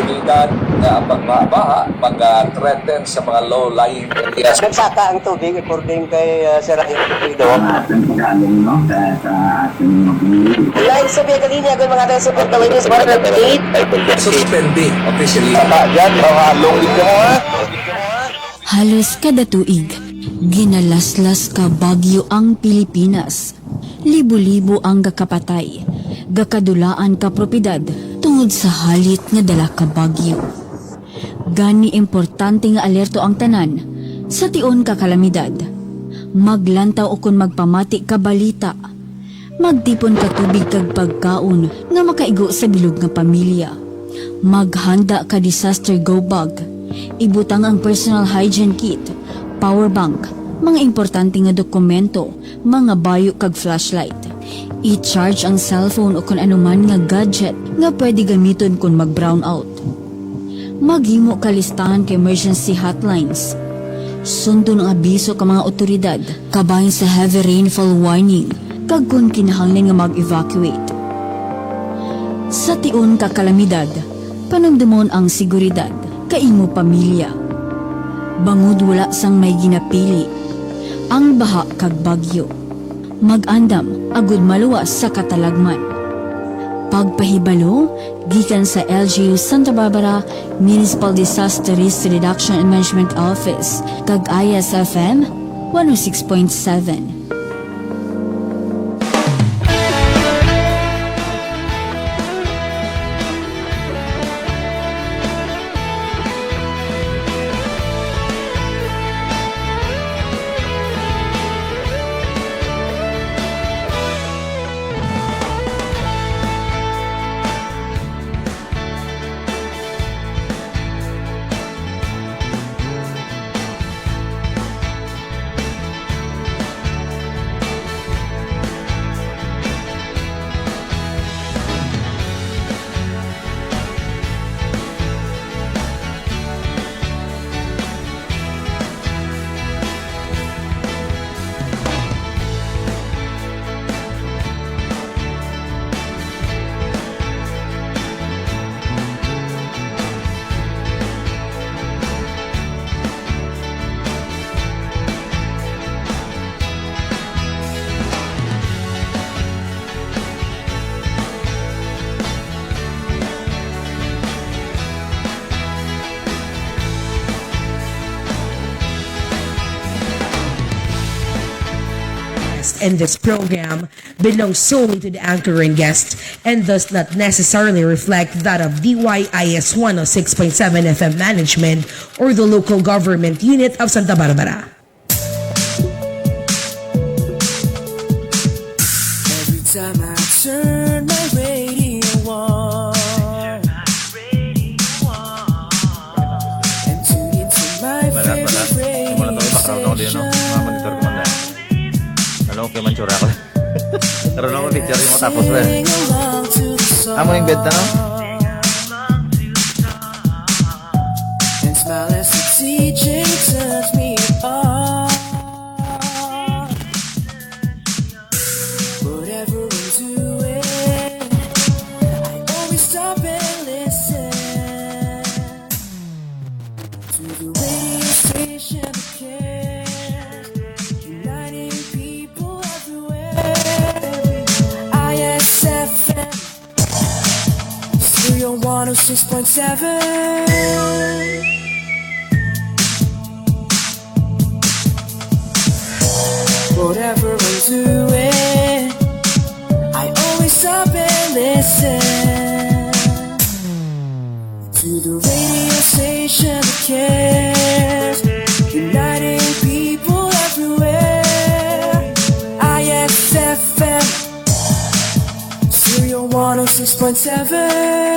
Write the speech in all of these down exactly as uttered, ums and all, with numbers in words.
Posibilidad nga ang pagbaha-baha mag-threaten sa mga low-lying areas. Nagsaka ang tubig, according kay, ah, Sir Ryan Cupido. Ang ating ilalim, no, sa, sa ating mga pamilya. Live sa Vega Linya, good mga tayo sa Pagkawin News, one hundred eight. Suspended officially. Tama yan, mga lungit mo, ha? Halos kada tuig, ginalaslas ka bagyo ang Pilipinas. Libo-libo ang gakapatay, gakadulaan ka propiedad tungod sa halit nga dala ka bagyo. Gani importante nga alerto ang tanan sa tion ka kalamidad. Maglantaw ukon magpamati ka balita. Magtipon ka tubig kag pagkaon nga makaigo sa bilog nga pamilya. Maghanda ka disaster go bag. Ibutang ang personal hygiene kit, power bank, mga importante nga dokumento, mga bayo kag flashlight. I-charge ang cellphone o kon anuman nga gadget nga pwede gamiton kon mag-brownout. Maghimo ka listahan ka emergency hotlines. Sundon ang abiso ka mga awtoridad kabahin sa heavy rainfall warning kag kon kinahanglan nga mag-evacuate. Sa tion ka kalamidad, panumdumon ang seguridad ka imo pamilya. Bangod wala sang may ginapili, ang baha kag bagyo. Mag-andam agud maluwas sa katalagman. Pagpahibalo gikan sa L G U Santa Barbara Municipal Disaster Risk Reduction and Management Office kag I S F M one oh six point seven. And this program belongs solely to the anchor and guest and does not necessarily reflect that of D Y I S one oh six point seven F M management or the local government unit of Santa Barbara. Every time I turn my radio on and tune into my favorite radio station. Ano, okay man tsura ko. Karon ako picture mo tapos, eh. Sing along to the song. Amo yung bed na, no? And smile as the D J turns me on. Whatever I'm doing, I always stop and listen to the radio station that cares, uniting people everywhere. I S F M, Stereo one oh six point seven. Whatever I'm doing, I always stop and listen to the radio station that cares, uniting people everywhere. I S F M, Stereo one oh six point seven.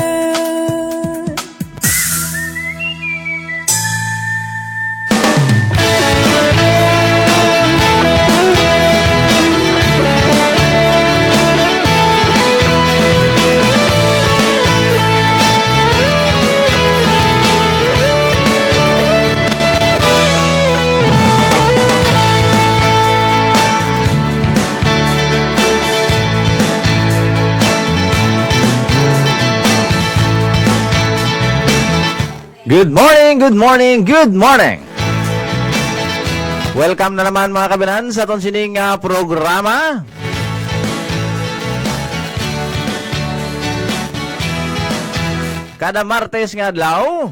Good morning, good morning, good morning. Welcome na naman, mga kabinan, sa aton sining, ah, programa. Kada Martes nga adlaw.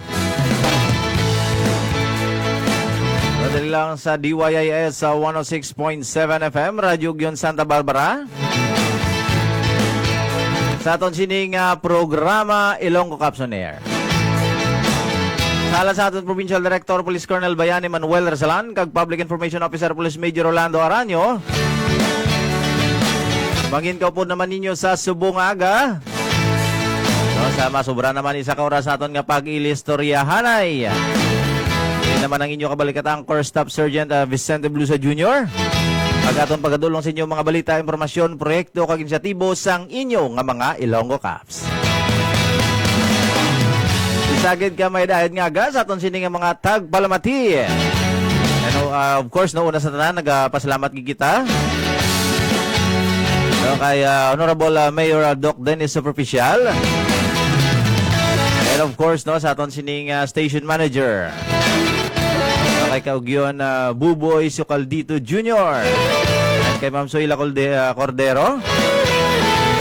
Madali lang sa D Y I S sa one oh six point seven F M, Radyo Ugyon Santa Barbara. Sa aton sining, ah, programa, Ilonggo Caps on Air. Sa ngalan sa aton Provincial Director, Police Colonel Bayani Manuel Rasalan, kag Public Information Officer, Police Major Rolando Aranyo, mangin kaupod naman ninyo sa subong nga aga. No, sa masobra naman isa ka oras naton nga pag-ilistoryahanay. Ini naman ang inyo kabalikatang Corps Staff Sergeant, ah, Vicente Blusa Junior. Ang aton pagadulong sa inyo mga balita, impormasyon, proyekto, kag inisyatibo sang inyo nga mga Ilonggo Caps. Isagid ka may dahil nga aga sa aton sini nga mga tagpalamati. Ano, ah, of course, no, una sa tanan, nagapasalamat gid kita. No, kay, ah, Honorable, ah, Mayor, ah, Doc Dennis Superficial. And of course, no, sa aton sining, ah, station manager. No, kay Kaugyon, ah, Buboy Sucaldito Junior. And kay Ma'am Zoila Colde-, ah, Cordero.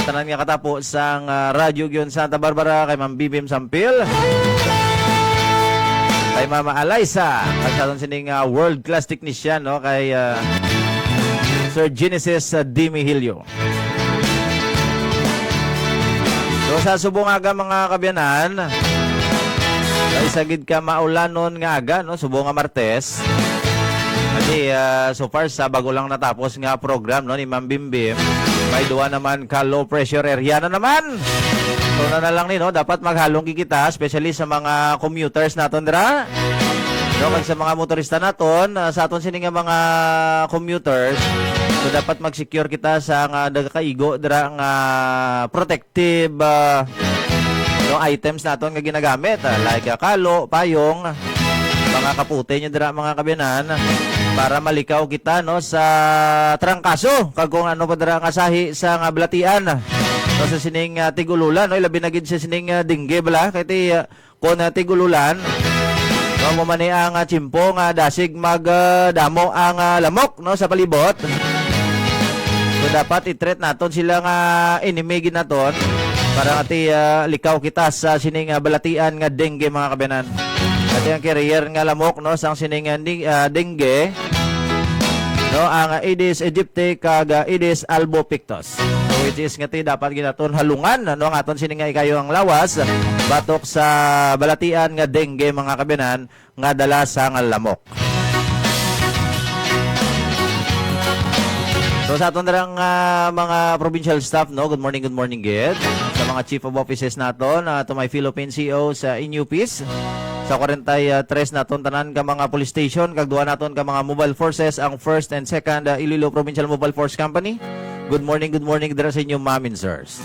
Tanan nga katapo sang, ah, Radyo Ugyon Santa Barbara, kay Ma'am Bibim Sampil. Kay Mama Alaysa, kag sa aton sining, ah, world class technician, no, kay, ah, Sir Genesis, ah, Dimihilio. So, sa subong aga, mga kabiyanan, kay sagid ka maulanon nga aga, no, subong nga Martes. Kasi, ah, so far, sa bago lang natapos nga program, no, ni Ma'am Bimbim, may duwa naman ka low pressure area na naman. So, na, na lang ni, no, dapat maghalong kita, especially sa mga commuters naton dira. No, kag sa mga motorista naton, ah, sa aton sini nga mga commuters, so dapat mag-secure kita sa nga nagakaigo dira nga protective, ah, no, items naton nga ginagamit, ah, like, ah, kalo, payong, mga kapote nyo dira, mga kabiyanan, para malikaw kita, no, sa trangkaso kag kung ano pa dira nga sahi sa nga balatian, no, sa sining, ah, tig-ululan, no, ilabi na gid sa sining, ah, dengue bala kay ti, ah, kon, ah, tig-ululan, no, mo man ni ang, ah, tiyempo nga dasig mag, ah, damo ang, ah, lamok, no, sa palibot. So, dapat i-treat naton sila nga enemy gid naton para nga ti, ah, likaw kita sa sining, ah, balatian nga dengue, mga kabiyanan. Ati ang carrier nga lamok, no, sang sining, ah, ni-, ah, dengue, no, ang, ah, Aedes aegypti kag, ah, Aedes albopictus. So, which is nga ti dapat gid naton halungan, ano, ang aton sini nga ikayong lawas batok sa balatian nga dengue, mga kabiyanan, nga dala sang lamok. So, sa aton darang, ah, mga provincial staff, no, good morning, good morning gid. Sa mga chief of offices naton, ah, to my Philippine C O sa N U Ps, sa forty-three naton tanan ka mga police station, kag duha naton ka mga mobile forces, ang first and second, ah, Iloilo Provincial Mobile Force Company. Good morning, good morning dira sa inyo, ma'am and sirs.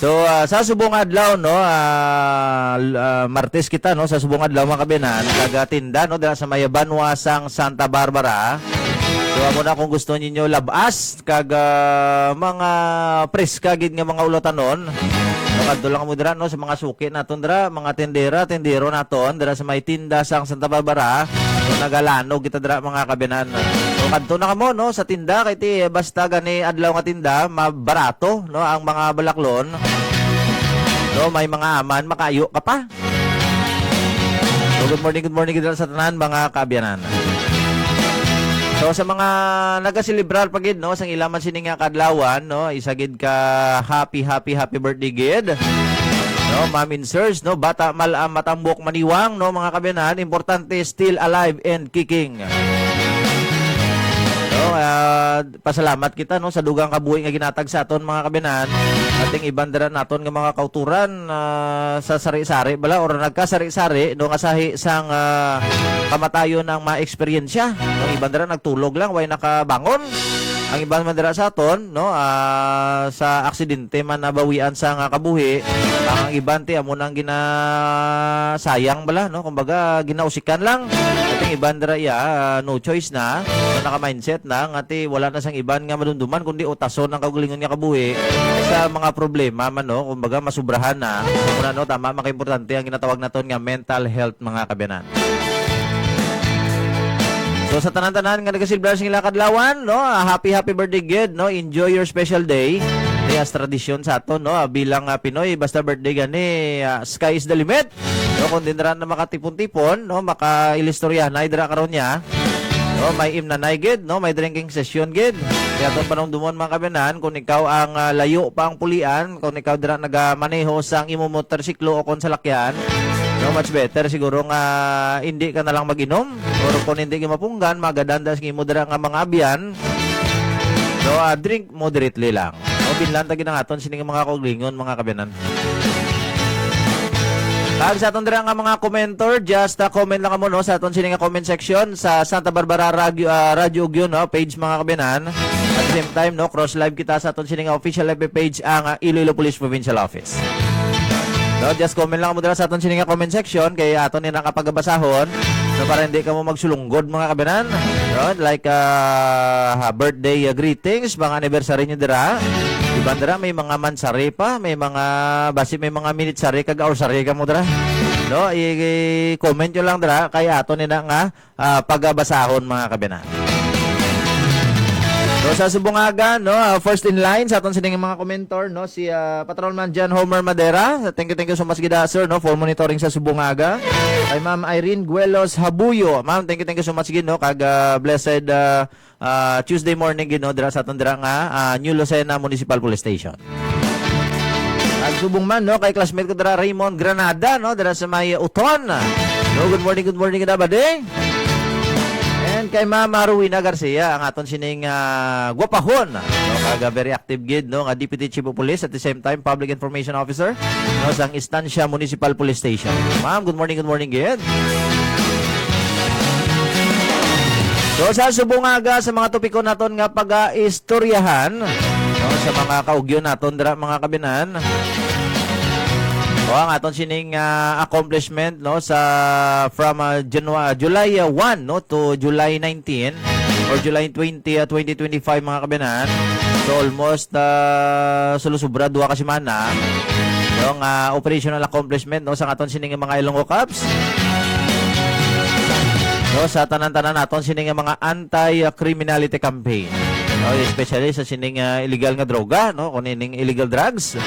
So, ah, sa subong adlaw, no, ah, l-, ah, Martes kita, no, sa subong adlaw, mga kabiyanan, taga tinda, no, dira sa may banwa sang Santa Barbara. So, amo na kung gusto ninyo labas, kag, ah, mga preska gid nga mga ulatanon. So, kadto lang mo dira, no, sa mga suki naton dira, mga tindera, tindero naton dira sa may tinda sang Santa Barbara. So, nagalanog kita dira, mga kabiyanan. So, kadto na kamo, no, sa tinda kay ti basta gani adlaw nga tinda, mabarato, no, ang mga balaklon. No, may mga aman, makaayo ka pa. So, good morning, good morning gid sa tanan, mga kaabyanan. So, sa mga nagaselebrar pa gid, no, sang ila man sini nga kadlawan, no, isa gid ka happy, happy, happy birthday gid. No, Ma'am and Sirs, no, bata mal ang matambok maniwang, no, mga kaabyanan, importante still alive and kicking. No, ah, pasalamat kita, no, sa dugang kabuhi nga ginatag sa aton, mga kaabyanan. Ating iban dira naton nga mga kauturan, ah, sa sari-sari bala or nagkasari-sari, no, nga sahi sang, ah, kamatayon ang mga eksperyensya. No, iban dira nagtulog lang, way nakabangon. Ang iban man dira sa aton, no, ah, sa aksidente man nabawian sa nga kabuhi. Ang iban ti amo nang ginasayang bala, no, kumbaga ginausikan lang. At ang iban dira iya, ah, no choice na, no, naka-mindset na nga ti wala na sang iban nga madumduman kundi utason ang kaugalingon nga kabuhi sa mga problema man, no, kumbaga masubrahan na. Muna, no, tama, makaimportante ang ginatawag naton nga mental health, mga kabiyanan. So, sa tanan-tanan nga nagaselebrar sing ila kadlawan, no, ah, happy, happy birthday gid, no. Enjoy your special day. Kaya sa tradisyon sa aton, no, ah, bilang, ah, Pinoy, basta birthday gani, ah, sky is the limit. No, kung din ra na makatipon-tipon, no, makailistorya na dira karon niya. No, may imnanay gid, no, may drinking session gid. Kaya aton panumdumon, mga kabiyanan, kung ikaw ang, ah, layo pa ang pulian, kung ikaw dira nagamaneho sang imo motorsiklo o kon salakyan, no, much better siguro nga hindi ka na lang mag-inom. Or kung hindi ka mapunggan, magadanda sa imo dira nga mga abyan. So, ah, drink moderately lang. O, binlan ta gid ang aton sining mga kaugalingon, mga kabiyanan. Kag sa aton dira nga mga commenter, just, ah, comment lang kamo, no, sa aton sini nga comment section sa Santa Barbara Radio, ah, Radio Ugyon, no, page, mga kabiyanan. At the same time, no, cross live kita sa aton sini nga official F B page, ang, ah, Iloilo Police Provincial Office. No, just comment lang mo dira sa aton sini nga comment section kay aton ni nakapagabasahon. No, para hindi kamo magsulunggod, mga kabiyanan. No, like, ah, ha, birthday, ah, greetings, mga anniversary nyo dira. Iban dira may mga mansari pa, may mga, basi may mga minitsari kag awsari kamo dira. No, i-, i-comment nyo lang dira kay aton ni na nga, ah, pagabasahon, mga kabiyanan. So, sa subong aga, no, ah, first in line sa aton sining mga commenter, no, si, ah, Patrolman John Homer Madera. Thank you, thank you so much gid, ah, sir, no, for monitoring sa subong aga. Kay Ma'am Irene Guelos Habuyo. Ma'am, thank you, thank you so much gid, no, kag, ah, blessed, ah, ah, Tuesday morning gid, no, dira sa aton dira nga, ah, New Lucena Municipal Police Station. Ag subong man, no, kay classmate ko dira, Raymond Granada, no, dira sa may Uton. No, good morning, good morning, gid, buddy. And kay Ma'am Rowena Garcia, ang aton sining, ah, gwapahon, no, kag, ah, very active gid, no, nga Deputy Chief of Police, at the same time Public Information Officer, no, sang Estancia Municipal Police Station. Ma'am, good morning, good morning gid. So, sa subong aga sa mga topiko naton nga pag-istoryahan, no, sa mga kaugyon naton dira, mga kabiyanan. O, ang aton sining, ah, accomplishment, no, sa from, ah, Janua-, July, ah, one, no, to July nineteen or July twenty, ah, twenty twenty-five, mga kabiyanan. So, almost, ah, sulusubra duha ka semana, no, nga operational accomplishment, no, sa aton sining mga Ilonggo Cops. No, sa tanan-tanan naton sini nga mga anti-criminality campaign. No, especially sa sining, ah, illegal nga droga, no, kung ining illegal drugs.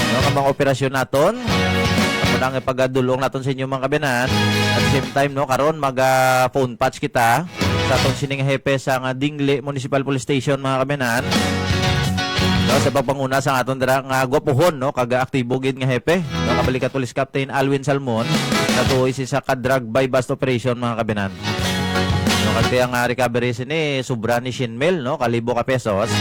No, nga mga operasyon naton. Ako na nga pagadulong naton sa inyo, mga kabiyanan. At the same time, no, karon mag, ah, phone patch kita sa aton sining hepe sa nga Dingle Municipal Police Station, mga kabiyanan. No, sa pagpanguna sa aton dira nga gwapuhon, no, kag aktibo gid nga hepe, no, kabalikat Police Captain Alwin Salmon, natuoy si sa ka drug buy bust operation, mga kabiyanan. No, kag ang, ah, recovery sini sobra ni siyam mil, no, kalibo ka pesos.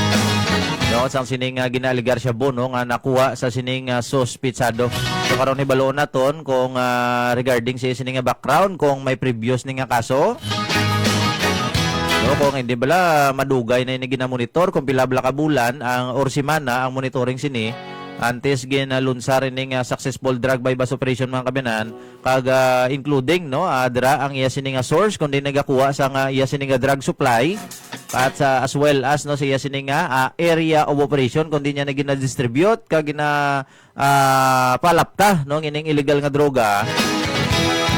No, sang sining, ah, ginaaligar siya bo, no, nga nakuha sa sining, ah, suspitsado. So, karon hibaluon naton kung, ah, regarding sa sining, ah, background, kung may previous ni nga kaso. No, kung hindi bala madugay na ini ginamonitor kung pila bala ka bulan ang or semana ang monitoring sini antes ginalunsar ini nga successful drug buy bust operation, mga kabiyanan, kag, ah, including, no, ah, dira ang iya sini nga source kundi nagakuha sa nga iya sini nga drug supply at sa as well as, no, sa iya sini nga, ah, area of operation kundi niya na ginadistribute kag gina ah, palapta, no, ang ining illegal nga droga.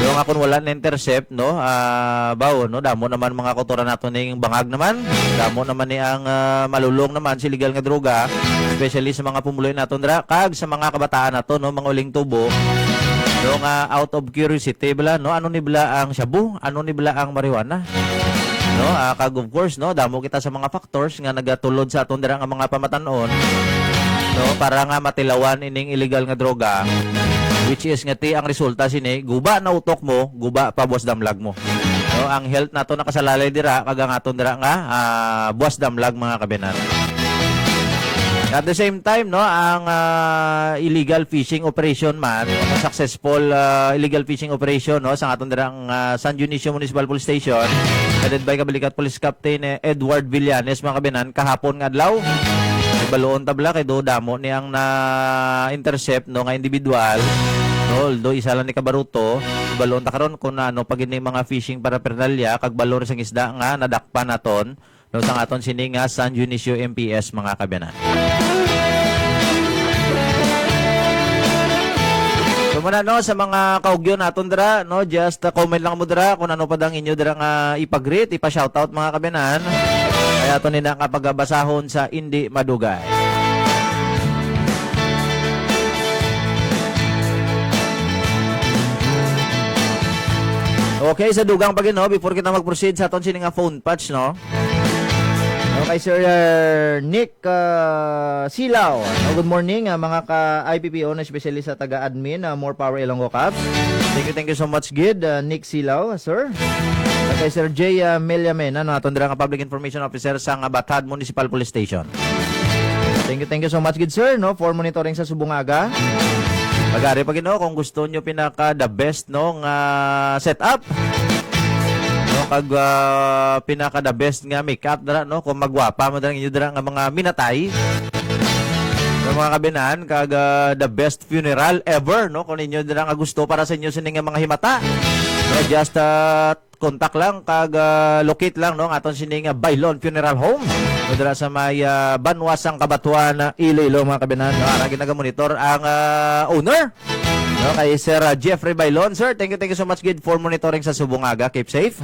Pero nga kung wala na-intercept, no, ah, bawo, no, damo naman mga kultura nato ning bangag naman. Damo naman ni ang, ah, malulong naman sa illegal nga droga, especially sa mga pumuluyo naton dira kag sa mga kabataan nato, no, mga uling tubo. No, nga out of curiosity bala, no, ano ni bala ang shabu? Ano ni bala ang marijuana? No, ah, kag of course, no, damo kita sa mga factors nga nagatulod sa aton dira nga mga pamatan-on, no, para nga matilawan ining illegal nga droga, which is nga ti ang resulta sini, guba na utok mo, guba pa buwas damlag mo. No, ang health nato nakasalalay dira kag ang aton dira nga, ah, buwas damlag, mga kabiyanan. At the same time, no, ang, ah, illegal fishing operation man, successful, ah, illegal fishing operation, no, sa aton dirang, ah, San Dionisio Municipal Police Station, headed by Kabalikat Police Captain, eh, Edward Villanes, mga kabinan, kahapon nga adlaw. Baloon ta bala kay do damo ni ang na-intercept, no, nga individual, no, although isa lang ni kabaruto. Baloon ta karon kung ano pa gid ni mga fishing paraphernalia kag balor sang isda nga nadakpan naton, no, sang aton sini nga San Dionisio M P S, mga kabiyanan. So muna, no, sa mga kaugyon naton dira, no, just, uh, comment lang mo dira kung ano pa dang inyo dira nga ipa-greet, ipa-shoutout, mga kabiyanan. Kaya aton nila nga pagabasahon sa indi madugay. Okay, sa dugang pa gid, no, before kita mag-proceed sa aton sini nga phone patch, no? Okay, Sir, uh, Nick, uh, Silaw. No, good morning, uh, mga ka-I P P O, no, especially sa taga-admin, uh, more power Ilonggo Caps. Thank you, thank you so much, gid, uh, Nick Silaw, sir. Okay, Sir J, uh, Meliamen, ano, aton dira nga public information officer sa nga Batad Municipal Police Station. Thank you, thank you so much, gid, sir, no, for monitoring sa subong aga. Pagari pa gid, no, kung gusto nyo pinaka the best, no, nga setup, no, kag, ah, pinaka the best nga makeup dira, no, kung magwapa mo dira inyo dira nga mga minatay, no, mga kabinan, kag, ah, the best funeral ever, no, kung inyo dira nga gusto para sa inyo sini nga mga himata, no, just, ah, contact lang kag, ah, locate lang, no, ang aton sini nga Bailon Funeral Home. No, dira sa may, ah, Banwa sang Cabatuan, Iloilo, mga kabinan, no, ara gid nagamonitor ang, ah, owner, no, kay Sir, ah, Jeffrey Bailon. Sir, thank you, thank you so much gid for monitoring sa subong aga. Keep safe.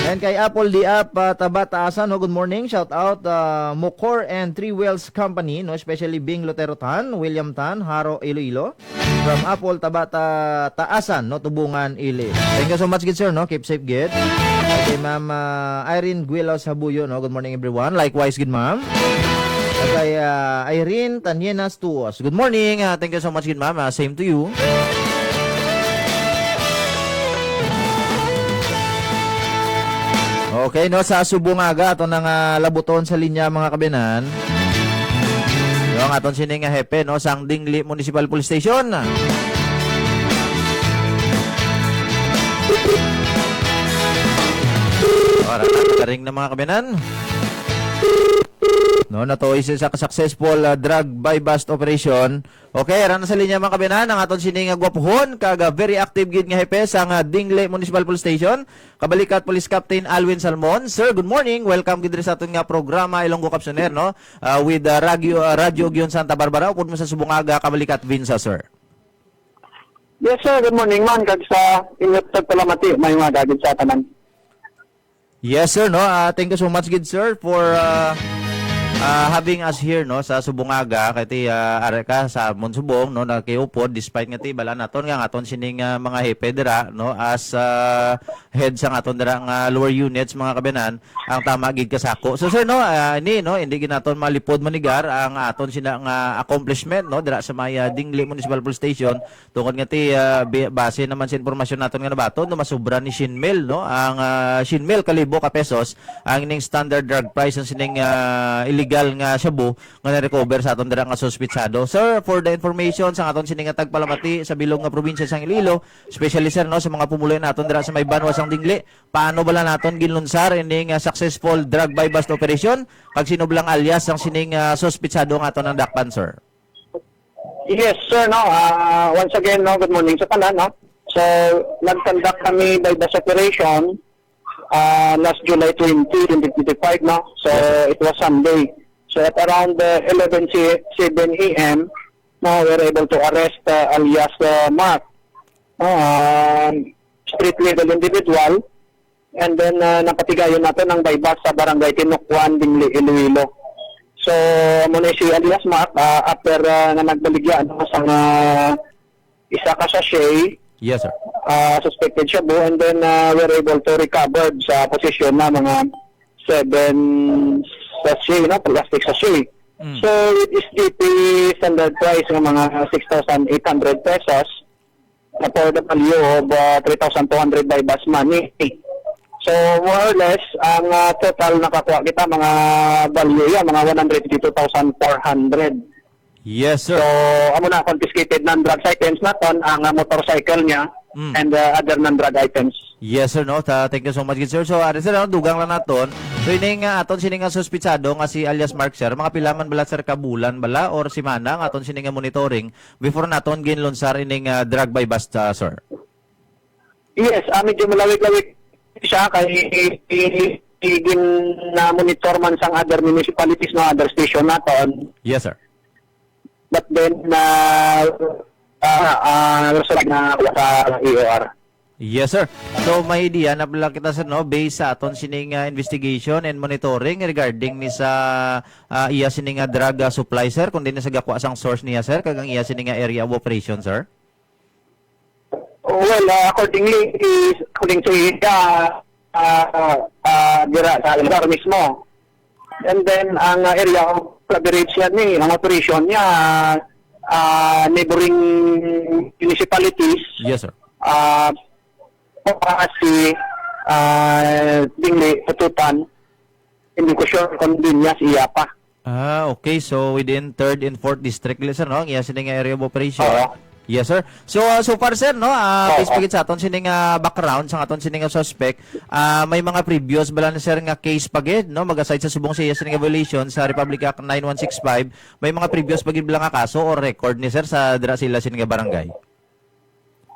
And kay Apple Diap, ah, Taba Taasan, no, good morning. Shout out, ah, Mukor and Three Wheels Company, no, especially Bing Lotero Tan, William Tan, Haro, Iloilo. From Apple, Taba Ta-, Taasan, no, Tubungan, Ili. Thank you so much, gid, sir, no? Keep safe, gid. Okay, Ma'am, ah, Irene Guilaw Sabuyo, no? Good morning, everyone. Likewise, gid, ma'am. Okay, ah, Irene Tanyenas Tuos. Good morning. Ah, thank you so much, gid, ma'am. Ah, same to you. Okay, no, sa subong aga, ato na nga labuton sa linya, mga kabinan. No, ang aton sini nga hepe, no, sang Dingli Municipal Police Station. Ora, karing na, mga kabinan. No, natuoy siya sa successful, ah, drug buy-bust operation. Okay, ara na sa linya, mga kabinan, ang aton sini nga gwapuhon kag, ah, very active gid nga hepe sang, ah, Dingli Municipal Police Station. Kabalikat, Police Captain Alwin Salmon. Sir, good morning. Welcome gid diri sa aton nga programa, Ilonggo Captioner, no? Ah, with, ah, Radyo, ah, Radyo Ugyon Santa Barbara, upod mo sa subong aga, Kabalikat Vinza, sir. Yes, sir. Good morning, man. Kag sa inyo pagpalamati, may mga gagid sa tanan. Yes, sir, no? Ah, thank you so much gid, sir, for, ah, ah, having us here, no, sa subong aga. Kay ti, ah, are ka sa amon subong, no, nakiupod, despite nga ti bala naton nga ang aton sining, ah, mga hepe dira, no, as, ah, head sa aton dira nga lower units, mga kabinan, ang tama gid kasako. So, sir, no, ah, ni, no, hindi gid naton malipod manigar ang aton sina nga accomplishment, no, dira sa may, ah, Dingli Municipal Police Station. Tungod nga ti, ah, bi-, base naman sa impormasyon naton nga nabaton, no, masubra ni syen mil, no, ang, ah, syen mil kalibo ka pesos ang ining standard drug price ang sining, ah, illegal nga shabu nga na-recover sa aton dira nga suspitsado. Sir, for the information sa aton sini nga tagpalamati sa bilog nga probinsya sang Iloilo, especially, sir, no, sa mga pumuluyo naton dira sa may banwa sang Dingli, paano bala naton ginlunsar ining, ah, successful drug buy-bust operation? Kag sino bala ang alias sang sining, ah, suspitsado nga aton nadakpan, sir? Yes, sir, no. Ah, once again, no, good morning sa tanan, no. So, nag-conduct kami buy-bust operation, ah, last July twenty, twenty twenty-five, no. So, yes, sir, it was Sunday. So, at around, uh, eleven si-, seven A M, no, we were able to arrest, uh, alias, uh, Mark, no, um, street legal individual. And then, ah, napatigayon naton ang buy-bust sa Barangay Tinukwan, Dingli, Iloilo. So, amo na si alias Mark, ah, after, ah, nga nagbaligya, ano, sa nga isa ka sachet, yes, sir, ah, suspected shabu, and then, ah, we're able to recover sa posisyon na mga seven sachet, no, plastic sachet. Mm. So, with S D P standard price nga mga six thousand eight hundred pesos, for the value of, uh, three thousand two hundred buy-bust money. So, more or less, ang, ah, total nakakuha kita, mga value yan, mga one hundred fifty-two thousand four hundred. Yes, sir. So, amo na, confiscated non-drugs items naton, ang, ah, motorcycle niya, Mm. and, ah, other non-drug items. Yes, sir, no? Ta-, thank you so much, good sir. So, ari, sir, ano, dugang lang naton. So, ining, ah, aton sining nga suspitsado nga si alias Mark, sir, mga pila man bala, sir, ka bulan bala or semana nga aton sining nga monitoring before naton ginlunsar ining, ah, drug buy bust, ah, sir? Yes, ah, medyo malawig-lawig siya kay i-, i-, i-, gin-, na-monitor man sang other municipalities, no, other station naton. Yes, sir. But then, ah, ah, ah, resulta na wala sa E O R. Yes, sir. So, may idea na pala kita, sir, no? Based sa aton sining, ah, investigation and monitoring regarding ni sa, ah, iya sining, ah, drug, ah, supply, sir, kundi na sa gakwa sang source niya, sir, kag ang iya sining, ah, area of operation, sir? Well, ah, accordingly, is, according sa iya, ah, ah, dira sa lugar mismo. And then, ang, ah, area of coverage niya ni, ang operation niya, ah, neighboring municipalities, Yes, sir. ah, Pasi, ah, Dingli, Ututan, hindi ko sure kung Duñas, iya pa. Ah, okay. So, within third and fourth district, sir, no? Ang iya sini nga area of operation. Oo. Yes, sir. So, ah, so far, sir, no, ah, Oo. based pa gid sa aton sini nga background, sa aton sini nga suspect, ah, may mga previous bala ni, sir, nga case pa gid, no? Mag-aside sa subong sa iya sini nga violation sa Republic Act nine one six five, may mga previous pa gid bala nga kaso or record ni, sir, sa dira sila sini nga barangay?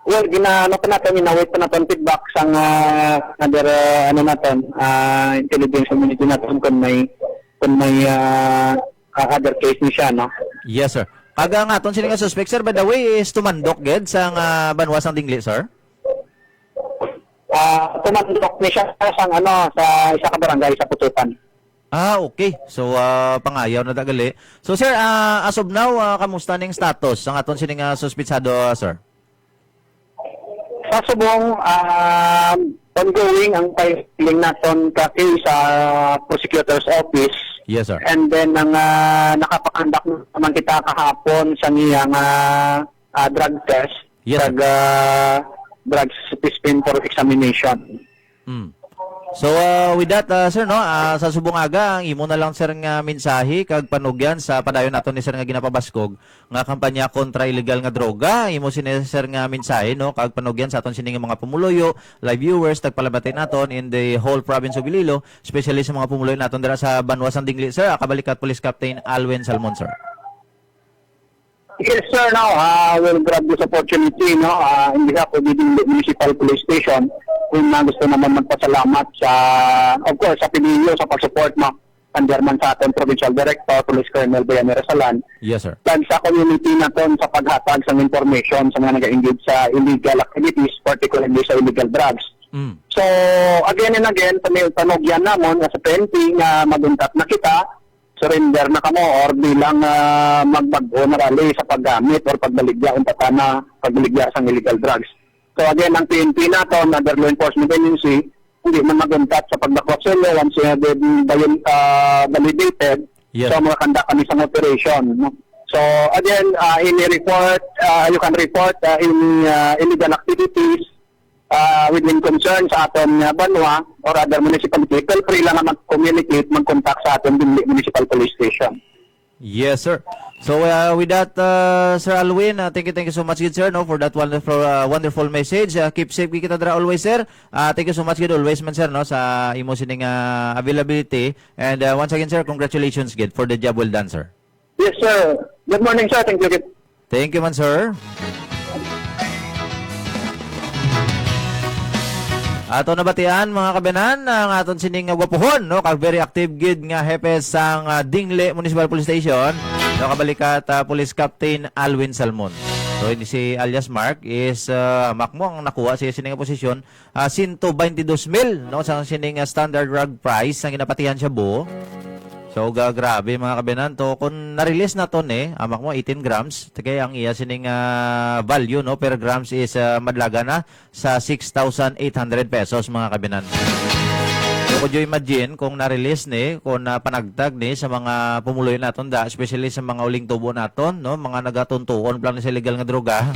Well, gina-, ano pa naton, gina-wait pa naton feedback sang, ah, other, ah, ano naton, ah, intelligence community naton kung may, kung may, ah, ah, other case ni siya, no? Yes, sir. Kag ang aton sini nga suspect, sir, by the way, is tumandok gid sang, ah, banwa sang Dingli, sir? Ah, tumandok ni siya sang, ano, sa isa ka barangay sa Pututan. Ah, okay. So, ah, pangayaw na dagali. So, sir, ah, as of now, ah, kamusta ning status sang aton sini nga suspitsado, ah, sir? Sa subong, ah, ongoing ang filing naton ka case sa prosecutor's office. Yes, sir. And then, ang, ah, nakapakandak naman kita kahapon sa niya nga, ah, drug test, Yes, sir. kag, ah, drug specimen for examination. Mm. So, ah, with that, ah, sir, no, ah, sa subong aga, ang imo na lang, sir, nga mensahe kag panugyan sa padayon naton ni sir nga ginapabaskog nga kampanya kontra illegal nga droga. Imo sini, sir, nga mensahe, no, kag panugyan sa aton sini nga mga pumuluyo, live viewers, tagpalamati naton in the whole province of Iloilo, especially sa mga pumuluyo naton dira sa banwa sang Dingli, sir. Ah, kabalikat Police Captain Alwin Salmon, sir. Yes, sir. No, ah, I will grab this opportunity, no, ah, in behalf of the Dingli Municipal Police Station, kung na gusto naman magpasalamat sa, of course, sa P D E O sa pag-support, no, under man sa aton Provincial Director, Police Colonel Bayani Rasalan, Yes, sir. kag sa community naton sa paghatag sang information sa mga nag-engage sa illegal activities, particularly sa illegal drugs. Mm. So, again and again, pami-, panugyan namon nga sa P N P nga mag-untat na kita, surrender na kamo or bilang, ah, magbag-o na rally sa paggamit or pagbaligya, untata na pagbaligya sang illegal drugs. So again, ang P N P naton, under law enforcement agency, hindi man maguntat sa pagdakwat sa inyo once you have been viol-, ah, validated. Yes. So, mga conduct kami sa operation, no? So, again, ah, any report, ah, you can report, ah, any, ah, illegal activities, ah, within concern sa aton nga banwa or other municipality, feel free lang nga mag-communicate, mag-contact sa aton Dingli Municipal Police Station. Yes, sir. So, uh, with that, uh, Sir Alwin, uh, thank you, thank you so much, good sir, no, for that wonderful, uh, wonderful message. Uh, keep safe, kita dira always, sir. Uh, thank you so much, good always man, sir, no, sa imo sining, uh, availability. And, uh, once again, sir, congratulations, good, for the job well done, sir. Yes, sir. Good morning, sir. Thank you, good. Thank you man, sir. Ato nabatian, mga kabinan, ang aton sining nga gwapuhon, no, kag very active gid nga hepe sang, ah, Dingli Municipal Police Station, no, kabalikat, ah, Police Captain Alwin Salmon. So, ini si alias Mark is, ah, makmo ang nakuha siya sining nga posisyon, ah, sento baynte dos mil, no, sa sining, ah, standard rug price ang ginapatihan siya buo. So, ga-, grabe, mga kabinan, to, kung na-release na to ni, amak mo, eighteen grams, tagay ang iya sining, ah, value, no, per grams is, ah, madlaga na sa six thousand eight hundred pesos, mga kabinan. So, could you imagine kung na-release ni, kung, ah, panagtag ni sa mga pumuluyo naton da, especially sa mga uling tubo naton, no, mga nagatuntuon pa lang ni sa illegal nga droga.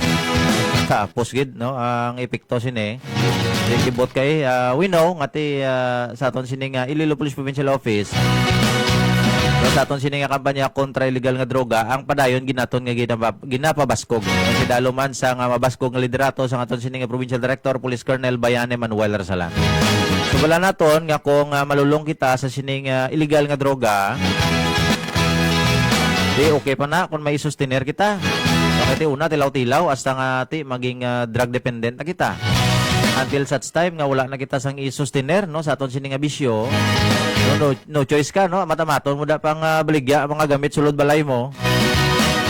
Tapos gid, no, ang epekto sini. Di kibot kay, ah, we know nga ti, ah, sa aton sini nga Iloilo Police Provincial Office, no, sa aton sini nga kampanya kontra illegal nga droga, ang padayon ginaton nga ginapa-, ginapabaskog. Kasi dalo man sa nga mabaskog nga liderato sa aton sini nga Provincial Director, Police Colonel Bayani Manuel Rasalan. So, bala naton nga kung, ah, malulong kita sa sining, ah, illegal nga droga, di okay pa na kung may sustener kita. Bakit, eh, una, tilaw-tilaw, hasta nga, ti, maging, ah, drug dependent na kita. Until such time nga wala na kita sang i-sustener, no, sa aton sini nga bisyo, no, no, no choice ka, no? Matamaton mo da pang, ah, baligya ang mga gamit sulod balay mo.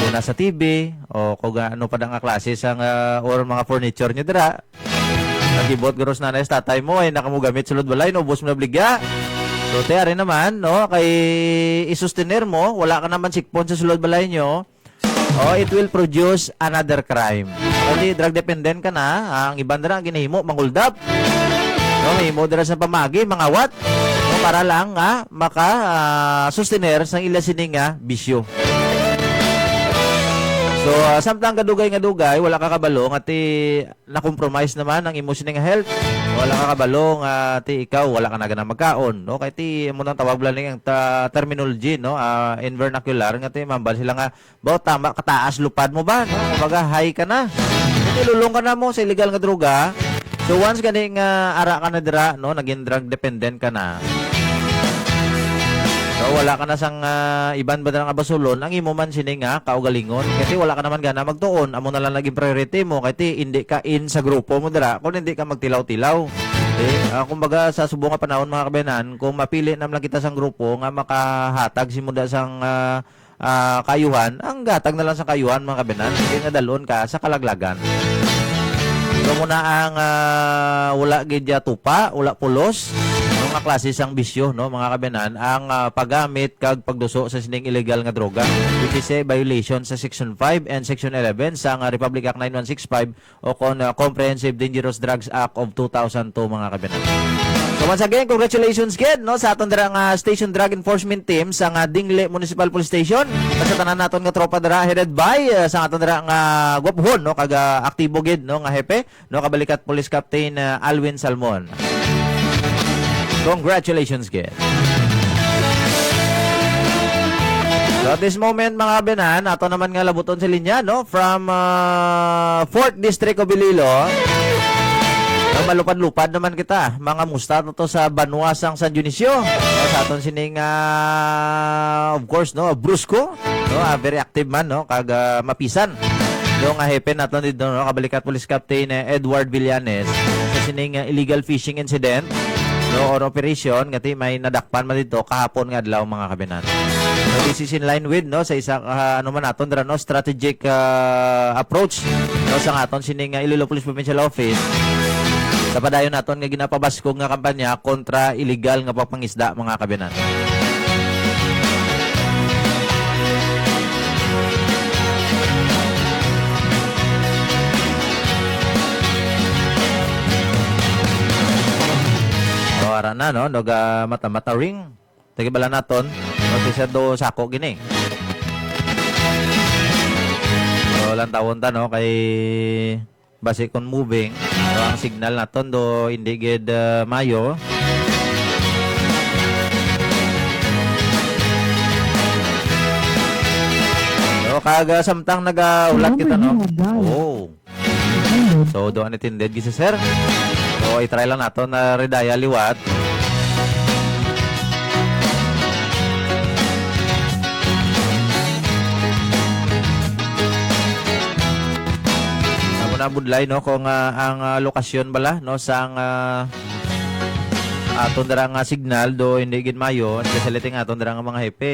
Una sa T V, o kung, ah, ano pa da nga klase sang, ah, or mga furniture nyo dira. Nagibot garo sa nanay sa tatay mo, ay nakamugamit sulod balay, naubos mo na baligya. So, ti, ari naman, no, kay isustener mo, wala ka naman sikpon sa sulod balay nyo, oh, it will produce another crime. Kasi drug dependent ka na, ang iban dira ang ginahimo, manguldap. No, mahimo dira sa pamagi, mangawat. No, para lang nga maka, ah, sustener sang ila sini nga bisyo. So, ah, samtang kadugay nga dugay, wala ka kabalo nga ti na-compromise naman ang imo sini nga health. Wala ka kabalo nga ti ikaw wala ka na gana magkaon, no? Kay ti mo nang tawag bala ni ang ta-, terminology, no? Ah, in vernacular nga ti mambal sila nga, "Baw, tama, kataas lupad mo ba?" No? Kumbaga, high ka na. Nilulong ka na mo sa illegal nga droga. So, once gani nga ara ka na dira, no, naging drug dependent ka na. So, wala ka na sang, ah, iban ba dira nga basulon, ang imo man sini nga kaugalingon. Kasi wala ka naman gana magtuon, amo na lang naging priority mo, kay ti, hindi ka in sa grupo mo dira, kung hindi ka magtilaw-tilaw. Eh, ah, kumbaga, sa subong nga panahon, mga kabayanan, kung mapili na lang kita sang grupo nga makahatag si muda sang, ah, ah, kaayuhan, ang gatag na lang sa kaayuhan, mga kabayanan, hindi nga dalon ka sa kalaglagan. So, muna ang, ah, wala gid ya tupa, wala pulos, no, nga klase sang bisyo, no, mga kabayanan, ang, ah, paggamit kag pagduso sa sining illegal nga droga, which is a violation sa Section five and Section eleven sang, ah, Republic Act nine one six five o kon, ah, Comprehensive Dangerous Drugs Act of two thousand two, mga kabayanan. So, once again, congratulations gid, no, sa aton dira nga Station Drug Enforcement Team sa nga Dingle Municipal Police Station, at sa tanan naton nga tropa dira, headed by, ah, sa aton dira nga gwapuhon, no, kag, ah, aktibo gid, no, nga hepe, no, kabalikat Police Captain, ah, Alwin Salmon. Congratulations gid. So, at this moment, mga kabayanan, ato naman nga labuton sa linya, no? From, ah, Fourth District of Iloilo. Ah, malupad-lupad naman kita. Mga musta to, to sa banwa sang San Dionisio. No, sa aton sining, ah, of course, no, Brusco, no? Ah, very active man, no? Kag, ah, mapisan. Do nga hepe naton dito, no? Kabalikat Police Captain, eh, Edward Villanes sa sining, ah, illegal fishing incident, no, or operation, nga ti may nadakpan man dito kahapon nga adlaw, mga kabayanan. So, this is in line with, no, sa isa, ah, ano man naton dira, no, strategic, ah, approach, no, sa aton sining, ah, Iloilo Police Provincial Office sa padayon naton nga ginapabaskog nga kampanya kontra illegal nga pagpangisda, mga kabayanan. O, ara na, no? Nag, ah, mata-mata ring. Tagi bala naton. No, si Sir Do Sako gini. So, lantawon ta, no? Kay basi kon moving, so, ang signal naton do hindi gid, ah, mayo. So, kag, ah, samtang nagahulat kita, no? Oh. So, do unattended gid si sir. So, i-try lang naton na redaya liwat. Amo na budlay, no, kung, ah, ang, ah, lokasyon bala, no, sang, ah, aton dira nga signal do hindi gid mayo, especially ting aton dira nga mga hepe,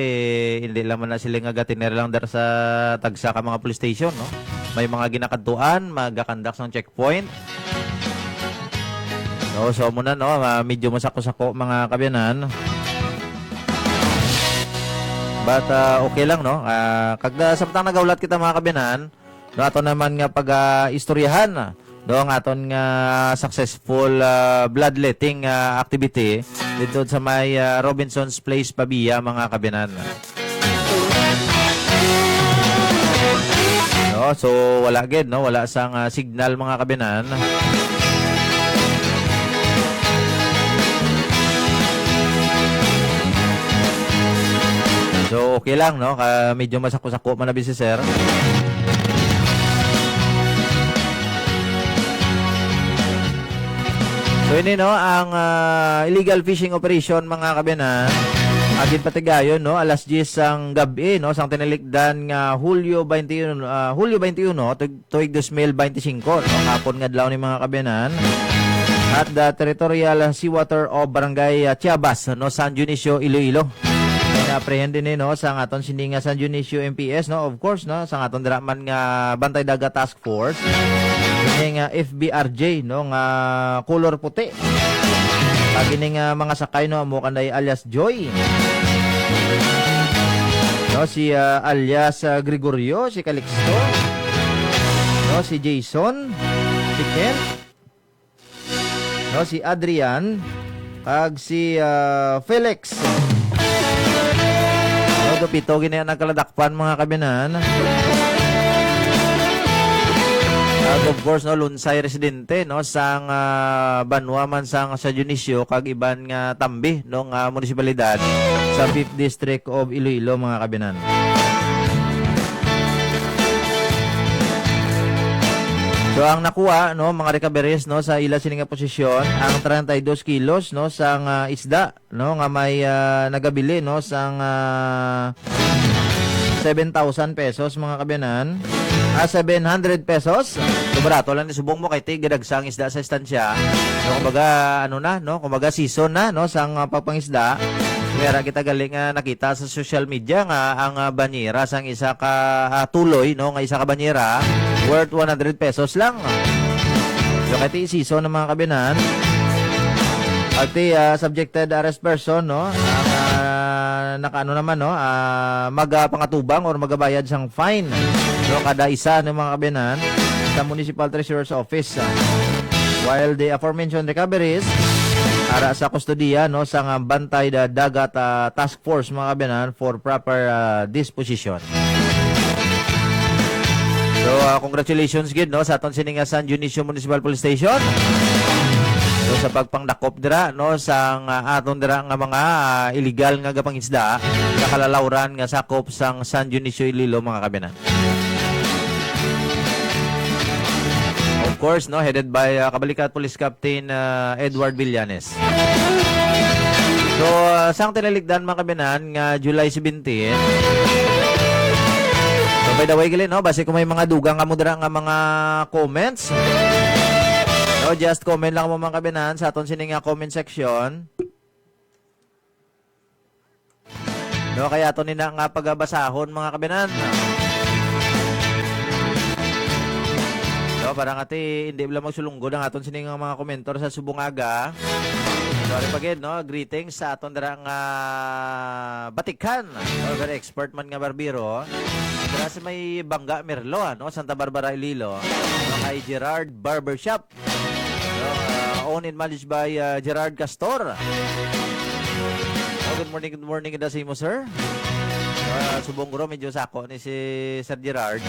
hindi lang man na sila nga gatiner lang dira sa tagsa ka mga police station, no? May mga ginakadtuan, magakandak sang checkpoint. No, so amo na, no, ah, medyo masako-sako, mga kabayanan. But, ah, okay lang, no? Ah, kag, ah, samtang nagahulat kita, mga kabayanan, no, ato naman nga pag, ah, istoryahan, no, ang aton nga successful, ah, bloodletting, ah, activity dito sa may, ah, Robinson's Place, Pavia, mga kabayanan. No, Oh, so wala gid, no? Wala sang, ah, signal, mga kabinan. So, okay lang, no? Ka, medyo masako-sako man na bisi, sir. So, ini, no, ang, ah, illegal fishing operation, mga kabinan, ang ginpatigayon, no, alas diyes sang gab-i, no, sang tinalikdan nga Hulyo twenty-one, ah, Hulyo twenty-one, tuig, tuig dos mil bente singko, no, hapon nga adlaw ni, mga kabinan, at the territorial seawater of Barangay, ah, Chiabas, no, San Dionisio, Iloilo. Ina-apprehend ini, no, sa aton sini nga San Dionisio M P S, no, of course, no, sa aton dira man nga Bantay Dagat Task Force, ini nga F B R J, no, nga color puti. Kag ini nga mga sakay, no, amo kanday alias Joy. No, si, ah, alias, ah, Gregorio, si Calixto, no, si Jason, si Kent, no, si Adrian, kag si, ah, Felix. No, do pito gini ang nagkaladakpan, mga kabinan. Kag of course, no, Lunsay residente, no, sang, ah, banwa man sang San Dionisio kag iban nga tambi, no, nga munisipalidad sa Fifth District of Iloilo, mga kabinan. So, ang nakuha, no, mga recoveries, no, sa ila sini nga posisyon, ang treinta y dos kilos, no, sang, ah, isda, no, nga may, ah, nagabili, no, sang, ah, seven thousand pesos, mga kabinan. Ah, seven hundred pesos. So, barato lang ni subong mo kay ti, gidagsa ang isda sa estansya. So, kumbaga, ano na, no? Kumbaga, season na, no, sang, ah, pagpangisda. Kaya ra kita gali nga nakita sa social media nga ang, ah, banyera sang isa ka, ah, tuloy, no, nga isa ka banyera worth one hundred pesos lang. So, kay ti season ng mga kabinan. At ti, ah, subjected arrest person, no? Ang, ah, nakaano naman, no? Ah, magapangatubang or magabayad sang fine, no? Kada isa ng mga kabinan sa Municipal Treasurer's Office, ah. While the aforementioned recoveries ara sa kustodiya, no, sa nga Bantay da Dagat, ah, Task Force, mga kabinan, for proper, ah, disposition. So, ah, congratulations gid, no, sa aton sini nga San Dionisio Municipal Police Station. So, sa pagpangdakop dira, no, sa nga aton dira nga mga, ah, illegal nga gapangisda sa kalalawran nga sakop sang San Dionisio, Iloilo, mga kabinan. Of course, no, headed by, ah, Kabalikat Police Captain, ah, Edward Villanes. So, ah, sang tinalikdan, mga kabinan, nga July seventeen. So, by the way, gali, no, basi kung may mga dugang kamo dira nga mga comments, no, just comment lang mo, mga kabinan, sa aton sini nga comment section. No, kaya ato ni na nga pagabasahon, mga kabinan. No, para nga ti, hindi lang magsulunggod ang aton sini nga mga komentar sa subong aga. Sorry pa gid, no? Greetings sa aton dira nga batikan. No, very expert man nga barbero. Dira si may Bangga Merlo, ano? Santa Barbara, Iloilo. No, kay Gerard Barbershop. No, ah, owned and managed by, ah, Gerard Castor. Oh, good morning, good morning, gid sa imo, sir. Ah, subong guro, medyo sako ni si Sir Gerard.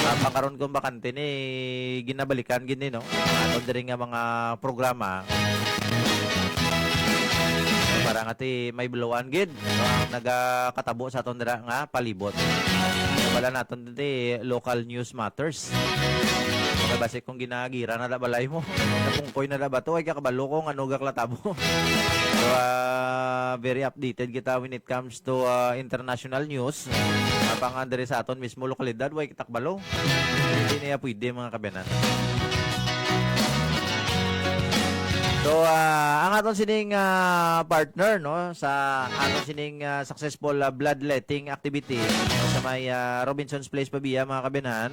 Ah, pangkaron kung bakante ni, ginabalikan gid ni, no? Aton diri nga mga programa. Para nga ti may buluan gid, no? Ang nagakatabo sa aton dira nga palibot. Wala naton ti local news matters. Kay basi kung ginagira na da balay mo, napungkoy na da ba to, ay kakabalo ko nga ano gaklatabo. So, ah, very updated kita when it comes to, ah, international news. Apan nga diri sa aton mismo lokalidad, way kita kabalo. Hindi niya pwede, mga kabiyanan. So, ah, ang aton sining, ah, partner, no, sa aton sining, ah, successful, ah, bloodletting activity, no, sa may, ah, Robinson's Place, Pavia, mga kabiyanan.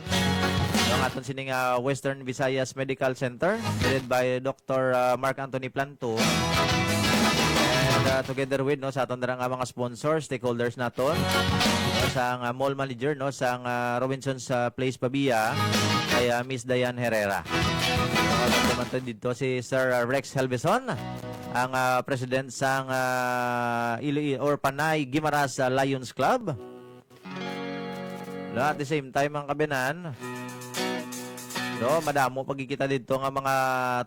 No, ang aton sining, ah, Western Visayas Medical Center, headed by Doctor, ah, Mark Anthony Planto. And, ah, together with, no, sa aton dira nga mga sponsors, stakeholders naton, no, sa nga mall manager, no, sa nga Robinson's, ah, Place, Pavia, kay, ah, Miss Diane Herrera. No, naman to dito si Sir, ah, Rex Helveson, ang, ah, president sang, ah, Iloilo or Panay Guimaras, ah, Lions Club. No, at the same time, mga kabinan, no, madamo pa gid kita didto nga mga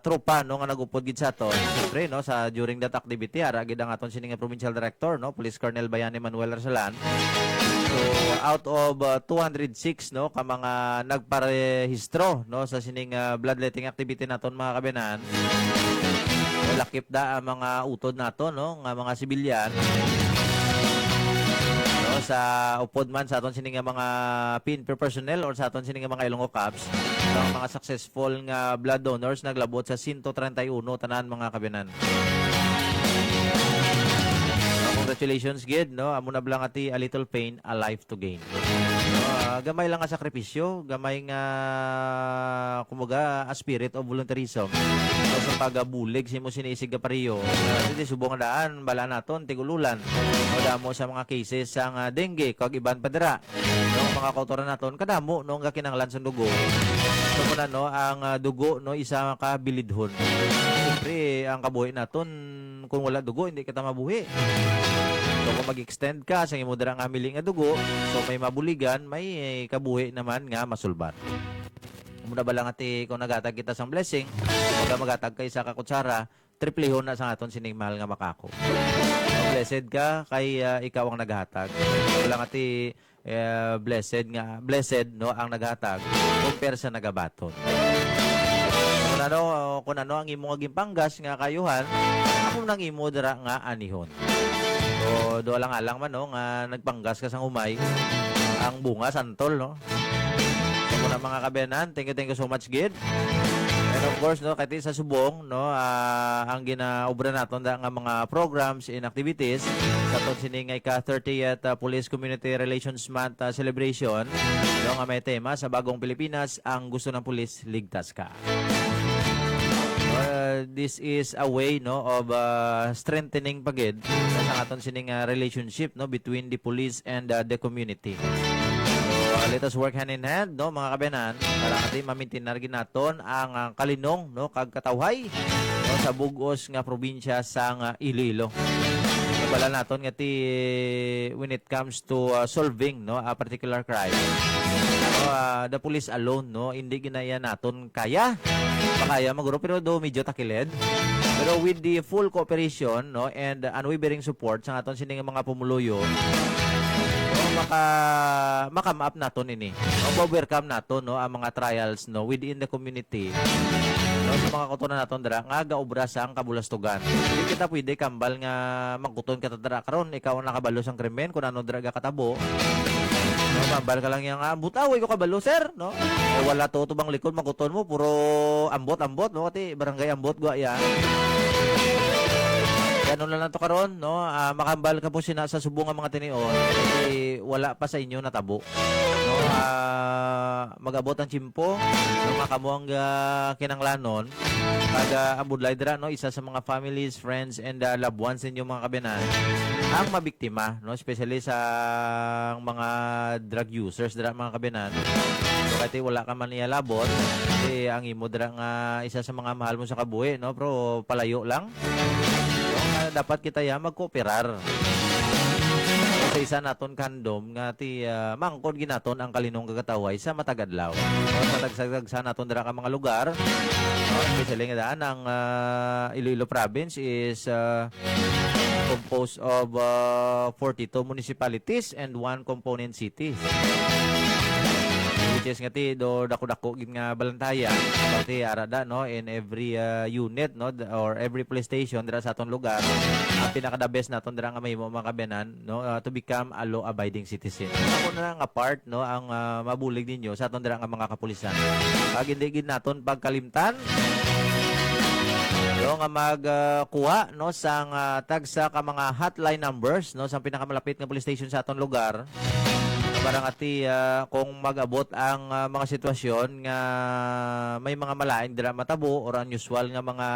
tropa, no, nga nagupod gid sa aton. Siyempre, no, sa during that activity, ara gid ang aton sini nga provincial director, no, Police Colonel Bayani Manuel Arsalan. So, out of uh, two hundred six, no, ka mga nagparehistro, no, sa sining uh, bloodletting activity naton, mga kabinan, lakip da ang mga utod nato, no, nga mga sibilyan, no, sa upod man sa aton sini nga mga P N P personnel or sa aton sini nga mga Ilonggo Cops, ang mga successful nga blood donors naglabot sa sento treinta y uno tanan, mga kabinan. Congratulations gid, no? Amo na bala nga ti a little pain, a life to gain. No, ah, gamay lang nga sakripisyo, gamay nga, kumbaga, a spirit of volunteerism. So, sa pagabulig sa imo sinisig nga pareho, ah, hindi subong nga daan, bala naton, tigululan. Madamo sa mga cases sang ah, dengue, kag iban pa dira. No, mga kautoran naton, kadamo, no, nga kinahanglan sa dugo. So, muna, no, ang ah, dugo, no, isa ka bilidhon. Siyempre, ang kabuhi naton, kung wala dugo, hindi kita mabuhi. So, kung mag-extend ka sa imo dira nga mili nga dugo, so may mabuligan, may kabuhi naman nga masulbar. Muna ba lang ati kung naghatag kita sang blessing, kung maghatag ka isa ka kutsara, triplehon na sa aton sining mahal nga makako. Blessed ka kay ah, ikaw ang naghatag. Wala nga ti eh, blessed nga blessed, no, ang naghatag compare sa nagabaton. Kung ano, kung ano ang imo nga ginpanggas nga kayuhan, amo nang imo dira nga anihon. So, do lang alang man, no, nga nagpanggas ka sang humay, ang bunga santol, no? So, muna, mga kabiyanan, thank you, thank you so much gid. And of course, no, kay sa subong, no, ah, ang ginaobra naton da nga mga programs and activities sa aton sini nga ika thirtieth ah, Police Community Relations Month ah, celebration, no, nga may tema sa Bagong Pilipinas, ang gusto ng pulis, ligtas ka. Uh, this is a way, no, of uh, strengthening pa gid sa aton sining uh, relationship, no, between the police and uh, the community. So, uh, let us work hand in hand, no, mga kabiyanan, para nga di mamintinar gid naton ang uh, kalinong, no, kag katawhay, no, sa bug-os nga probinsya sang uh, Iloilo. Kabala naton nga ti when it comes to uh, solving, no, a particular crime, no, uh, the police alone, no, hindi ginaya naton kaya. Makaya maguro, pero do medyo takilid. Pero with the full cooperation, no, and unwavering support sa aton sining mga pumuluyo, no, maka makam up naton ini. No, overcome naton, no, ang mga trials, no, within the community, no, sa mga kautoran naton dira nga gaobra sang kabulastugan. Hindi kita pwede kambal nga mangkuton ka dira karon, ikaw ang nakabalo sang krimen kung ano dira gakatabo. No, mambal ka lang niya nga, "Ambot, ah, way ko kabalo, sir," no? O, wala to, tubang likod, makuton mo, puro ambot, ambot, no? Kati barangay ambot, gwa ya. Kaya ano na lang to karon, no? Ah, makambal ka po sina sa subong nga mga tinion, kasi wala pa sa inyo natabo. No? Ah, mag-abot ang tiyempo, no, nga kamo ang ah, kinanglanon. Kag ah, ang budlay dira, no, isa sa mga families, friends, and ah, loved ones ninyo, mga kabiyanan, ang mabiktima, no, especially sa mga drug users dira, mga kabiyanan. So, kahit wala ka man niya labot, kasi ang imo dira nga isa sa mga mahal mo sa kabuhi, no, pero palayo lang. No, nga dapat kita ya magkooperar sa isa naton kandom nga ti ah, maangkon ginaton ang kalinong kagataway sa matag adlaw. No, sa tagsa-tagsa naton dira ka mga lugar, no, especially nga daan ang ah, Iloilo province is ah, composed of ah, forty-two municipalities and one component city. Which is nga ti do dako-dako gid nga balantaya. Pati ara da, no, in every ah, unit, no, d- or every police station dira sa aton lugar, ang pinaka the best naton dira nga mahimo, mga kabiyanan, no, ah, to become a law-abiding citizen. Ako na nga part, no, ang ah, mabulig ninyo sa aton dira nga mga kapulisan. Kag hindi gid naton pagkalimtan, no, nga mag ah, kuha, no, sang ah, tagsa ka mga hotline numbers, no, sang pinakamalapit nga police station sa aton lugar. Para nga ti ah, kung mag-abot ang ah, mga sitwasyon nga may mga malain dira matabo or unusual nga mga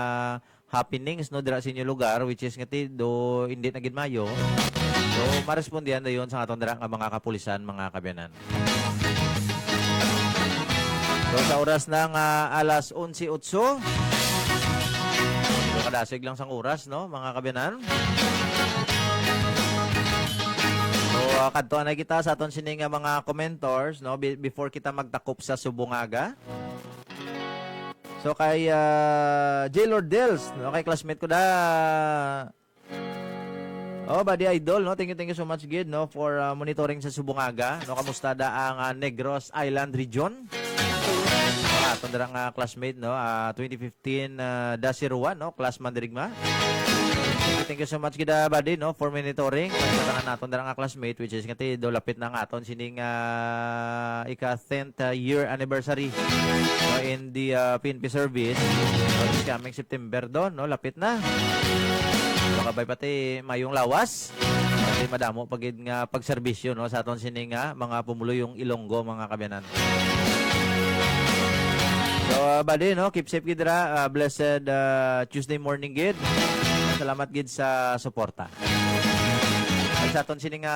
happenings, no, dira sa inyo lugar, which is nga ti do hindi na gid mayo. So, marespondihan dayon sa aton dira nga mga kapulisan, mga kabiyanan. So, sa oras na nga alas onse otso, so, kadasig lang sang oras, no, mga kabiyanan. So, So, kadto na kita sa aton sini nga mga commentors, no, be-, before kita magtakop sa Subongaga. So, kay, ah, J Lord Dels, no, kay classmate ko da. Oh, buddy idol, no, thank you, thank you so much gid, no, for, ah, monitoring sa Subongaga, no, kamusta da ang, ah, Negros Island region? Ang aton dira nga classmate, no, ah, twenty fifteen, ah, dash zero one, no, class man dirigma. Thank you, thank you so much gid, ah, buddy, no, for monitoring. Sa tanan naton dira nga classmate, which is nga ti, do lapit na ang aton sining, ah, ika tenth, ah, year anniversary, no, in the, ah, P N P service. So, this coming September do, no, lapit na. Makabay pati mayong lawas. Pati madamo pa gid nga pagserbisyo, no, sa aton sini nga mga pumuluyong Ilonggo, mga kabiyanan. So, ah, buddy, no, keep safe gid ra. Ah, blessed, ah, Tuesday morning gid. Salamat gid sa suporta. Ay sa aton sini nga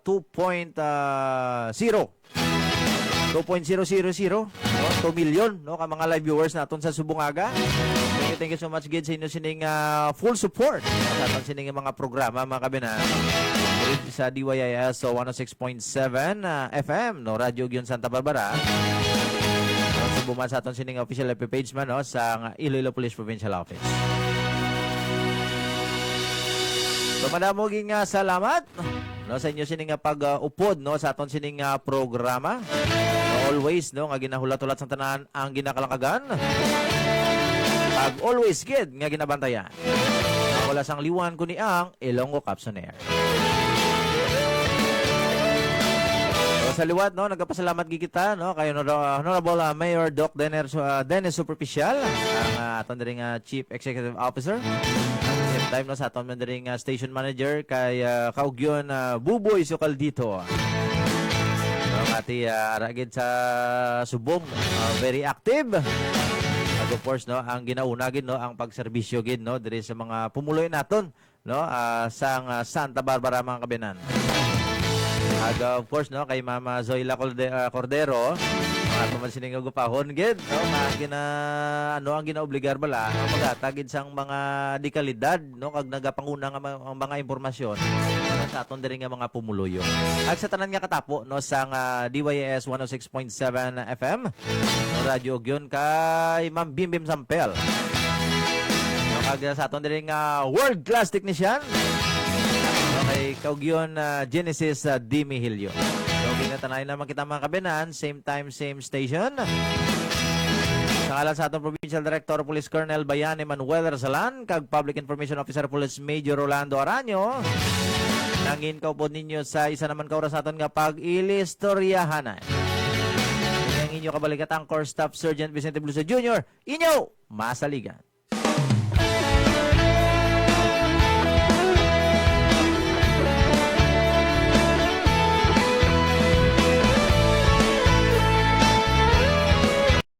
two point zero. Two point zero zero zero, no? Two million, no, ka mga live viewers naton sa Subongaga. Thank you, thank you so much gid sa inyo sining, ah, full support sa aton sining mga programa, mga kabiyanan. Sa D Y I S, so one oh six point seven, ah, F M, no, Radyo Ugyon Santa Barbara. No, subo man sa aton sining official F B page man, no, sa Iloilo Police Provincial Office. So, madamo gid nga salamat, no, sa inyo sini nga pag-upod, no, sa aton sini nga programa. No, always, no, nga ginahulat-hulat sa tanan ang ginakalakagan. Pag always gid nga ginabantayan. Wala sang liwan kundi ang Ilonggo Caps on Air. So, sa liwat, no, nagapasalamat gid kita, no, kay Honor-, Honorable, ah, Mayor Doc Denner, ah, Dennis Superficial, ang, ah, aton diri nga Chief Executive Officer. Same time, no, sa aton man diri nga station manager kay, ah, Kaugyon, ah, Buboy Socaldito. No, ati, ah, ara gid sa subong, ah, very active. At of course, no, ang ginauna gid, no, ang pagserbisyo gid, no, diri sa mga pumuloy naton, no, ah, sang, ah, Santa Barbara, mga kabiyanan. Ag, ah, of course, no, kay Mama Zoila Colde-, ah, Cordero, mga tuman sining gupahon gid, no, nga gina-, ano, ang ginaobligar bala, no, maghatag gid sang mga dekalidad, no, kag nagapanguna nga ma-, ang mga impormasyon para sa aton diri nga mga pumuluyo. Ag sa tanan nga katapo, no, sang, ah, D Y S one oh six point seven F M, no, Radyo Ugyon kay Ma'am Bimbim Sampel. No, kag sa aton diri nga world class technician, no, kay Kaugyon, ah, Genesis, ah, Dimi Hilio. So, ginatanay naman kita, mga kabiyanan, same time, same station. Sa ngalan sa aton Provincial Director Police Colonel Bayan Emmanuel Rasalan kag Public Information Officer Police Major Rolando Araño, nangin kaupod ninyo sa isa naman ka oras naton nga pag-ilistoryahanay. Ang inyo kabalikat anchor Staff Sergeant Vicente Blusa Junior, inyo masaligan.